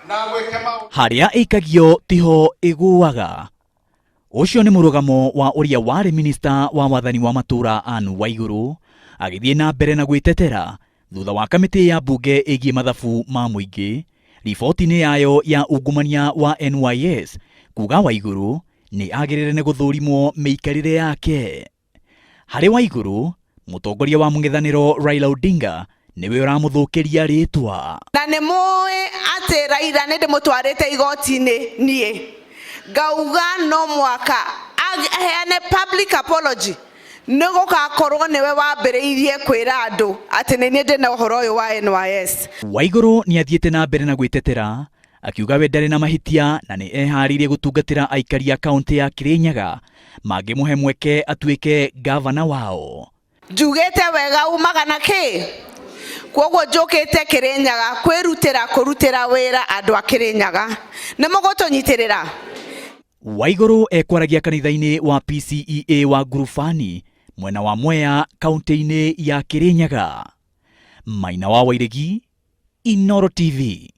Harĩa ĩikagio tiho ĩgũaga. Ũcio nĩ mũrũgamo wa ũrĩa warĩ minista wa wathani wa matũũra Anne Waigũrũ agĩthiĩ na mbere na gwĩtetera thutha wa kamĩtĩ ya mbunge ĩgiĩ mathabu ma mũingĩ riboti-inĩ yayo ya ungumania wa NYS kuga Waigũrũ nĩ agĩrĩre nĩ gũthũrimwo mĩikarĩre yake. Harĩ Waigũrũ, mũtongoria wa mũng'ethanĩro Raila Odinga nĩwe ũramũthũkĩria rĩtwa. Na nĩ mũĩ atĩ Raila nĩ ndĩmũtwarĩte igoti-inĩ niĩ ngauga no mwaka aheane public apology nĩ gũgakorwo nĩwe wambĩrĩirie kwĩra andũ atĩ nĩ niĩ ndĩna ũhoro ũyũ wa NYS. Waigũrũ nĩ athiĩte na mbere na gwĩtetera akiuga we ndarĩ na mahĩtia na nĩ eharĩirie gũtungatĩra aikari a kaũntĩ ya Kirinyaga mangĩmũhe mweke atuĩke ngavana wao. Njugĩte wega umaga na kĩ? Kwoguo njũkĩte Kĩrĩnyaga kwĩrutĩra kũrutĩra wĩra andũ a Kĩrĩnyaga. Nĩ mũgũtũnyitĩrĩra? Waigũrũ ekwaragia kanitha-inĩ wa PCEA wa Ngurubani mwena wa Mwea kaũntĩ-inĩ ya Kĩrĩnyaga. Maina wa Wairegi, Inooro TV.